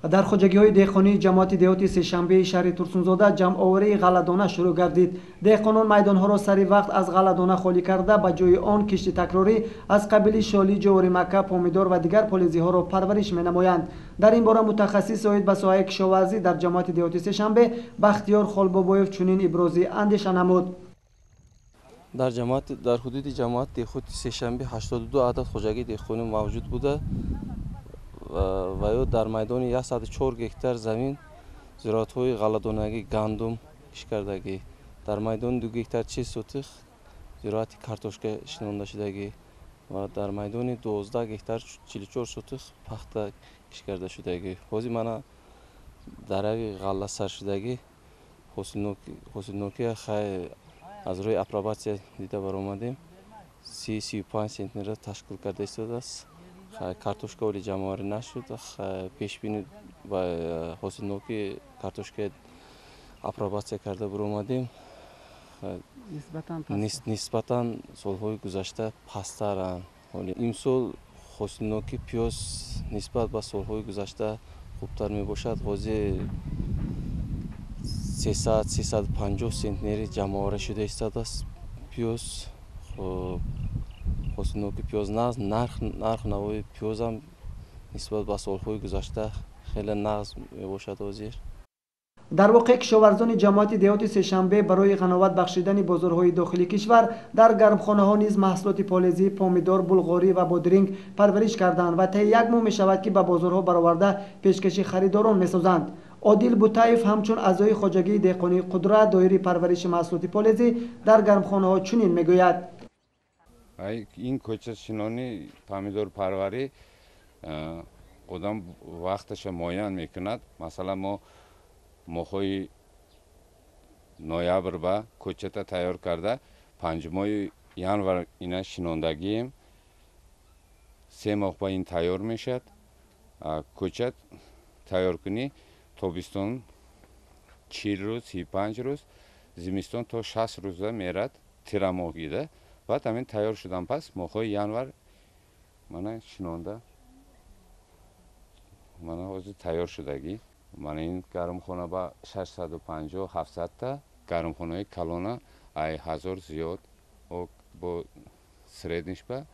Дар хоҷагиҳои деҳқонии ҷамоати деҳоти Сешанбеи шаҳри Турсунзода ҷамъоварии ғалладона шурӯъ гардид. Деҳқонон майдонҳоро сари вақт аз ғалладона холӣ карда, ба ҷои он кишти такрорӣ аз қабили шолӣ, ҷоворимакка, помидор ва дигар полезиҳоро парвариш менамоянд. Дар ин бора мутахассис оид ба соҳаи кишоварзӣ дар ҷамоати деҳоти Сешанбе Бахтиёр Холбобоев чунин ибрози андеша намуд. Дар ҳудуди ҷамоати деҳоти Сешанбе 82 адад хоҷагии деҳқонӣ мавҷуд буда ва ё дар майдони 104 гектар замин зироатҳои ғалладонагӣ, гандум кишт кардагӣ, дар майдони 2 гектар 40 сотих зироати картошка шинонда шудагӣ ва дар майдони 12 гектар 44 сотих пахта кишт карда шудагӣ. Ҳозир мана дарави ғалла сар шудагӣ, ҳосилнокия хай аз рӯи апробатсия дида баромадем, 30-35 центнерро ташкил карда истодааст. Картошка оли ҷамъоварӣ нашуд, пешбинӣ ба ҳосилнокии картошка апробатсия карда баромадем. Нисбатан солҳои гузашта пасттаранд. Имсол ҳосилнокии пиёз нисбат ба солҳои гузашта хубтар мебошад. Ҳозир 300-350 центнери ҷамъоварӣ шуда истодааст пиёз. Ҳосилнокии пиёз нарх навои пиёзам нисбат ба солҳои гузашта хеле нағз мебошад ҳозир. Дар воқеъ кишоварзони ҷамоати деҳоти Сешанбе барои ғановат бахшидани бозорҳои дохили кишвар дар гармхонаҳо низ маҳсулоти полезӣ, помидор, булғорӣ ва бодиринг парвариш карданд ва таи як моҳ мешавад, ки ба бозорҳо бароварда пешкаши харидорон месозанд. Одил Бутаев ҳамчун аъзои хоҷагии деҳқонии Қудрат доири парвариши маҳсулоти полезӣ дар гармхонаҳо чунин мегӯяд. Ин кӯчашинони помидорпарварӣ одам вақташа муайян мекунад. Масалан, мо моҳҳои ноябр ба кӯчата тайёр карда, панҷмоҳи январ ина шинондагием, 3 моҳ ба ин тайёр мешавад. Кӯчат тайёр кунӣ тобистон 40 рӯз, 35 рӯз, зимистон то 60 рӯза мерад, тирамоҳ гида. Баъд ҳамин тайёр шудан пас моҳҳои январ мана шинонда, мана ҳозир тайёр шудагӣ. Мана ин гармхона ба 650-700 та, гармхонаҳои калона ай 1000 зиёд, бо средниш ба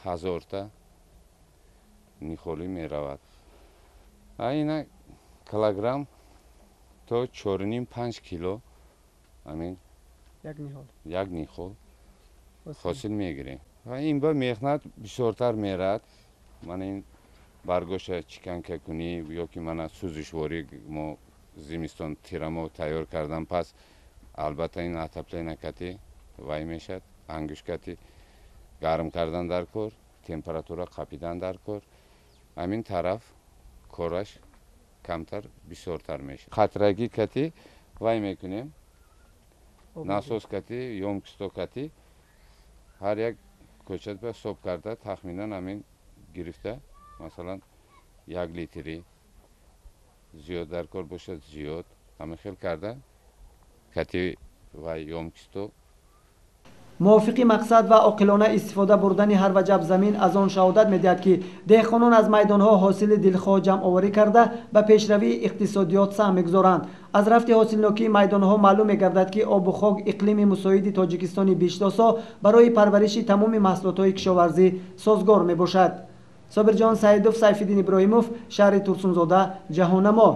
1000 та нихолӣ меравад. Ина килограмм то 4,5-5 кило ҳамин як ниҳол ҳосил мегирем. Ва ин ба меҳнат бисёртар мерад. Мана ин баргоша чиканка кунӣ ё ки мана сӯзишворӣ мо зимистон тирамо тайёр кардан пас албатта ин отопление кати вай мешавад, ангушкати гарм кардан дар кор, температура қапидан дар кор. Ҳамин тараф кораш камтар бисёртар мешавад. Қатрагӣ кати вай мекунем, насос кати, ёмкисто кати ҳар як кӯчат ба ҳисоб карда тахминан ҳамин гирифта, масалан 1 литри зиёд дар кор бошад зиёд, ҳамин хел карда кати ва ёмкисто. Мувофиқи мақсад ва оқилона истифода бурдани ҳар ваҷаб замин аз он шаҳодат медиҳад, ки деҳқонон аз майдонҳо ҳосили дилхоҳ ҷамъоварӣ карда ба пешравии иқтисодиёт саҳм мегузоранд. Аз рафти ҳосилнокии майдонҳо маълум мегардад, ки обу хок иқлими мусоиди Тоҷикистони биҳиштосо барои парвариши тамоми маҳсулотҳои кишоварзӣ созгор мебошад. Собирҷон Саидов, Сайфиддин Иброҳимов, шаҳри Турсунзода, Ҷаҳоннамо.